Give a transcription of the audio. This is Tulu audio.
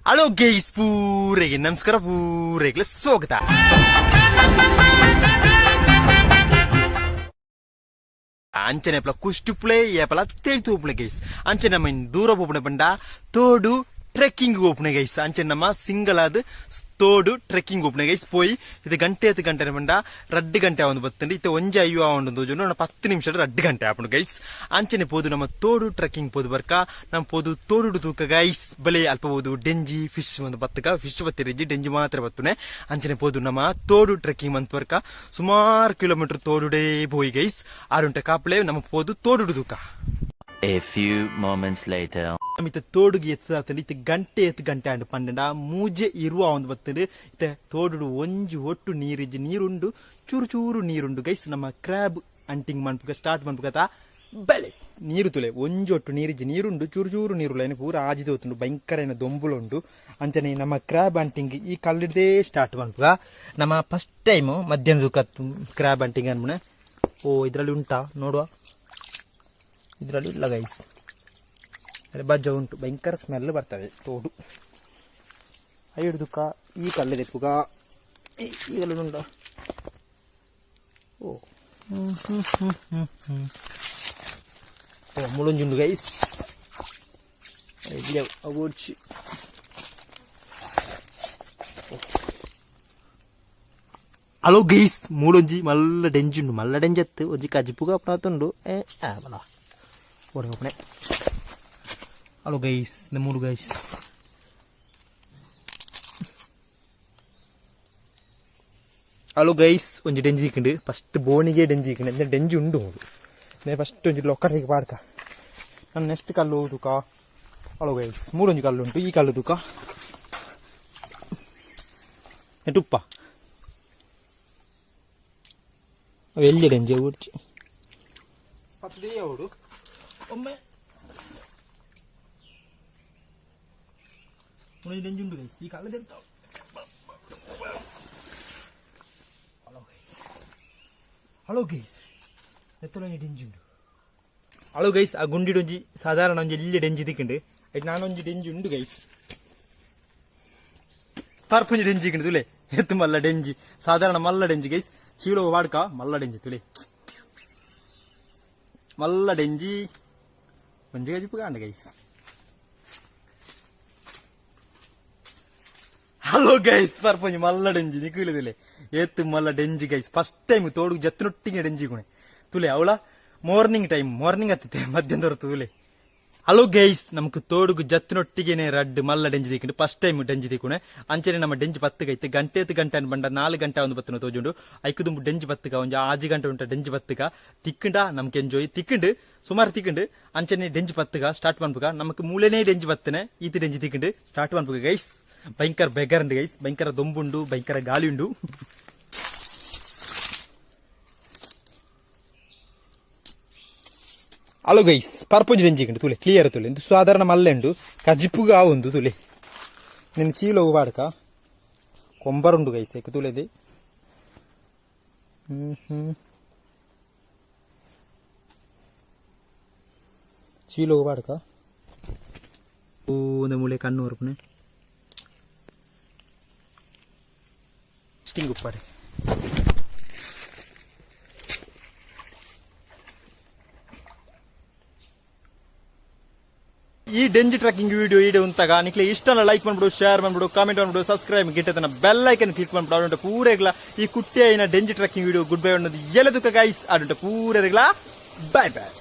Hello guys, ಪೂರೆಗೆ ನಮಸ್ಕಾರ, ಪೂರೆಗೆ ಸ್ವಾಗತ. ಅಂಚನೆ ಏಪಲ ಕುಷ್ಟಿಪ್ಲೆ ಏಪಲ ತೇಳ್ತು ಗೈಸ್. ಅಂಚನೆ ನಮ್ಮ ದೂರ ಪೋಪುಣ ಪಂಡ ತೋಡು ಟ್ರೆಕ್ಕಿಂಗ್ ಓಪುಣ ಗೈಸ್. ಅಂಚನೆ ನಮ್ಮ ಸಿಂಗಲ್ ಆದ್ ತೋಡು ಟ್ರೆಕ್ಕಿಂಗ್ ಓಪುಣ ಗೈಸ್. ಪೋಯಿ ಇದು ಗಂಟೆ ಎತ್ತು ಗಂಟೆ ಪಂಡ 2 ಗಂಟೆ ಆವೊಂದು ಬತ್ತುಂಡು. ಇತ್ತೆ ಒಂಜಿ ಐವ ಆವೊಂದು ತೋಜುಂಡು. 10 ನಿಮಿಷ 2 ಗಂಟೆ ಆಪುಂಡು ಗೈಸ್. ಅಂಚನೆ ಪೋದು ನಮ್ಮ ತೋಡು ಟ್ರೆಕ್ಕಿಂಗ್ ಪೋದು ಬರ್ಕ ನಮ್ಮ ಪೋದು ತೋಡು ತೂಕ ಗೈಸ್. ಬಲೆ ಅಲ್ಪ ಪೋದು ಡೆಂಜಿ ಫಿಶ್ ಒಂದು ಬತ್ತಕ ಫಿಶ್ ಬತ್ತಿರಿಜ್ಜಿ, ಡೆಂಜಿ ಮಾತ್ರ ಬತ್ತುನೆ. ಅಂಚನೆ ಪೋದು ನಮ್ಮ ತೋಡು ಟ್ರೆಕ್ಕಿಂಗ್ ಮಂತ್ ಬರ್ಕ ಸುಮಾರು ಕಿಲೋಮೀಟರ್ ತೋಡುಡೇ ಪೋಯಿ ಗೈಸ್. ಆರುಂಟೆ ಕಾಪುಲೆ, ನಮ್ಮ ಪೋದು ತೋಡುಡು ತೂಕ. A few moments later. ಇತ್ತೆ ತೋಡುಗೆ ಎತ್ತದಾತಂಡ. ಇತ್ತೆ ಗಂಟೆ ಎತ್ತು ಗಂಟೆ ಆಂಡ್ ಪಂಡ 3:20 ಒಂದು ಬತ್ತಂಡು. ಇತ್ತೆ ತೋಡುಡು ಒಂಜಿ ಒಟ್ಟು ನೀರಿಜ್ಜಿ. ನೀರುಂಡು, ಚೂರು ಚೂರು ನೀರುಂಡು ಗೈಸ್. ನಮ್ಮ ಕ್ರಾಬ್ ಹಂಟಿಂಗ್ ಮನ್ಪುಗ ಸ್ಟಾರ್ಟ್ ಮನ್ಪುಗತ. ಬಲೆ ನೀರು ತುಲೆ, ಒಂಜಿ ಒಟ್ಟು ನೀರಿಜ್ಜಿ. ನೀರುಂಡು, ಚೂರು ಚೂರು ನೀರುಲ್ಲ. ಏನು ಪೂರ ಆಜಿದ ಹೋತುಂಡು. ಭಯಂಕರ ಏನ ದೊಂಬುಲು ಉಂಡು. ಅಂಚನೆ ನಮ್ಮ ಕ್ರಾಬ್ ಹಂಟಿಂಗ್ ಈ ಕಲ್ಲಿಡ್ದೇ ಸ್ಟಾರ್ಟ್ ಮನ್ಪುಗ. ನಮ್ಮ ಫಸ್ಟ್ ಟೈಮ್ ಮಧ್ಯಾಹ್ನದ ಕ್ರಾಬ್ ಹಂಟಿಂಗ್ ಅನ್ಮುನೆ. ಓ, ಇದರಲ್ಲಿ ಉಂಟಾ ನೋಡುವ. ಇದರಲ್ಲಿ ಇಲ್ಲ ಗೈಸ್. ಅರೆ, ಬಜ್ಜ ಉಂಟು. ಭಯಂಕರ ಸ್ಮೆಲ್ ಬರ್ತದೆ ತೋಡು. ಐಡ್ದುಕ್ಕ ಈ ಕಲ್ಲು ದೆಪ್ಪುಗ. ಈ ಕಲ್ಲು ಉಂಟ. ಓ ಹ್ಮ್ ಹ್ಮ್ ಹ್ಮ್ ಹ್ಮ್ ಹ್ಮ್ ಓ, ಮುಳುಂಜುಂಡು ಗೈಸ್. ಓಡ್ಚಿ. ಹಲೋ ಗೈಸ್, ಮೂಲೊಂಜಿ ಮಲ್ಲ ಡೆಂಜುಂಡು. ಮಲ್ಲ ಡೆಂಜತ್ತು, ಒಂಜಿ ಕಜಿಪುಗ ಅಪ್ಪನಾತುಂಡು. ಏ ಬಲ ಓಡೆ ಓಪನೆ. ಹಲೋ ಗೈಸ್, ಇಂದ ಮೂರು guys. Hello guys, ಒಂಜಿ ಡೆಂಜಿ ಇಕ್ಕಿಂಡು. ಫಸ್ಟ್ ಬೋನಿಗೆ ಡೆಂಜಿ ಇಕ್ಕಿಂಡು. ಅಂದ್ರೆ ಡೆಂಜಿ ಉಂಡು ಮೂಲು. ಫಸ್ಟ್ ಒಂಜಿ ಲೊಕ್ಕರಿಗೆ ಪಾಡ್ಕ. ನಾನು ನೆಕ್ಸ್ಟ್ ಕಲ್ಲು ತೂಕ. ಹಲೋ ಗೈಸ್, ಮೂರೊಂಜಿ ಕಲ್ಲು ಉಂಟು. ಈ ಕಲ್ಲು ತೂಕ. ತುಪ್ಪ ಎಲ್ಲಿ ಡೆಂಜಿ ಊರ್ಚಿ ಪತ್ತದೇ ಅವಡು ಒಮ್ಮೆ ಒಂಜಿ ಡೆಂಜಿ ಉಂಡು ಗೈಸ್. ಈ ಕಲ್ಲು ದೆಂತ. Hello guys, hello guys, ಎತ್ತಲ ಒಂಜಿ ಡೆಂಜಿ ಉಂಡು. ಹಲೋ ಗೈಸ್, ಆ ಗುಂಡಿಡ್ ಒಂಜಿ ಸಾಧಾರಣ ಒಂಜಿ ಎಲ್ಲಿ ಡೆಂಜಿ ತಿಕ್ಕಂಡು. ಐಟ್ ನಾನೊಂಜಿ ಡೆಂಜಿ ಉಂಡು ಗೈಸ್. ಪರ್ಪುಂಜಿ ಡೆಂಜಿ ಇಕ್ಕಿಂಡು ತುಲೆ. ಎತ್ತು ಮಲ್ಲ ಡೆಂಜಿ, ಸಾಧಾರಣ ಮಲ್ಲ ಡೆಂಜಿ ಗೈಸ್. ಚೀಲೋ ವಾಡ್ಕ. ಮಲ್ಲ ಡೆಂಜಿ ತುಲೆ, ಮಲ್ಲ ಡೆಂಜಿ. ಒಂಜಿ ಗಜಿಪು ಕಾಂಡ guys. Hello guys, ಪರ್ಪೊಂಜಿ ಮಲ್ಲ ಡೆಂಜಿ ನಿಕುಲಿದುಲೆ. ಏತ್ ಮಲ್ಲ ಡೆಂಜಿ guys. First time ತೋಡು ಜತ್ತನೊಟ್ಟಿಗೆ ಡೆಂಜಿ ಗುಣೆ ತುಲೆ. ಅವಳ morning time, morning ಹತ್ತಿತ್ತೆ, ಮಧ್ಯಾಹ್ನ ತುಲೆ. ಹಲೋ ಗೈಸ್, ನಮಕ್ ತೋಡುಗು ಜತ್ತಿನೊಟ್ಟಿಗೆನೆ ರಡ್ಡ್ ಮಲ್ಲ ಡೆಂಜಿ ದಿಕ್ಕುಂಡು. First time ಡೆಂಜಿ ದಿಕ್ಕುಣೆ. ಅಂಚನೆ ನಮ್ಮ ಡೆಂಜಿ 10 ಗೈತೆ. ಗಂಟೆ ಗಂಟೆ ಬಂಡ 4 ಗಂಟೆ ಒಂದು ಬತ್ತನ ತೋಜುಂಡು. ಐಕು ದುಂಬು ಡೆಂಜಿ ಬತ್ತುಗ ಒಂಜಿ 6 ಗಂಟೆ ಉಂಟ. ಡೆಂಜಿ ಬತ್ತುಗ ತಿಕ್ಕಂಡ ನಮ್ಗೆ ಎಂಜಾಯ್ ತಿಕ್ಕಂಡು, ಸುಮಾರು ತಿಕ್ಕಂಡು. ಅಂಚನೆ ಡೆಂಜಿ ಪತ್ತುಗ ಸ್ಟಾರ್ಟ್ ಮನ್ಪುಗ. ನಮಕ್ ಮೂಲೆನೇ ಡೆಂಜಿ ಬತ್ತನೆ, ಈತ ಡೆಂಜಿ ತಿಕ್ಕಂಡು. Start ಮನ್ಪುಗ guys. ಭಯಂಕರ ಬೆಗರ್ ಗೈಸ್, ಭಯಂಕರ ದೊಂಬುಂಡು, ಭಯಂಕರ ಗಾಳಿ ಉಂಡು. ಹಲೋ ಗೈಸ್, ಪರ್ಪೊಂಜಿ ಡೆಂಜಿ ತುಲೆ, ಕ್ಲಿಯರ್ ತುಲೆ. ಇಂದು ಸಾಧಾರಣ ಮಲ್ಲೆಂಡು, ಕಜಿಪುಗ ಉಂದು ತುಲೆ. ನಿನ್ನ ಚೀಲ ಪಾಡ್ಕ. ಕೊಂಬರುಂಡು ಗೈಸ್ ಎಕ್ ತುಲೆದೆ. ಹ್ಮ್ ಹ್ಮ್ ಚೀಲ ಪಾಡ್ಕ. ಓ, ಮೂಳೆ ಕಣ್ಣು ಬರ್ಪುನೆ. ಸ್ಟಿಂಗ್ ಉಪ್ಪಾಡೆ. ಈ ಡೆಂಜಿ ಟ್ರೆಕ್ಕಿಂಗ್ ವಿಡಿಯೋ ಈಡೆ ಉಂತಾಗ. ನಿಕ್ಲೆ ಇಷ್ಟನ ಲೈಕ್ ಮಾಡ್ಬಿಡು, ಶೇರ್ ಮಾಡ್ಬಿಡು, ಕಾಮೆಂಟ್ ಮಾಡ್ಬಿಡು, ಸಬ್ಸ್ಕ್ರೈಬ್ ಗಿಟ್ಟತನ bell icon click ಮಾಡ್ಬಿಡು. ಅಡುಂಟ ಪೂರೆಗ್ಲ ಈ ಕುಟ್ಟಿ అయిన ಡೆಂಜಿ trekking video good bye ಅನ್ನೋದು. ಎಲ್ಲದಕ್ಕ ಗೈಸ್, ಅಡುಂಟ ಪೂರೆಗ್ಲ ಬಾಯ್ ಬಾಯ್.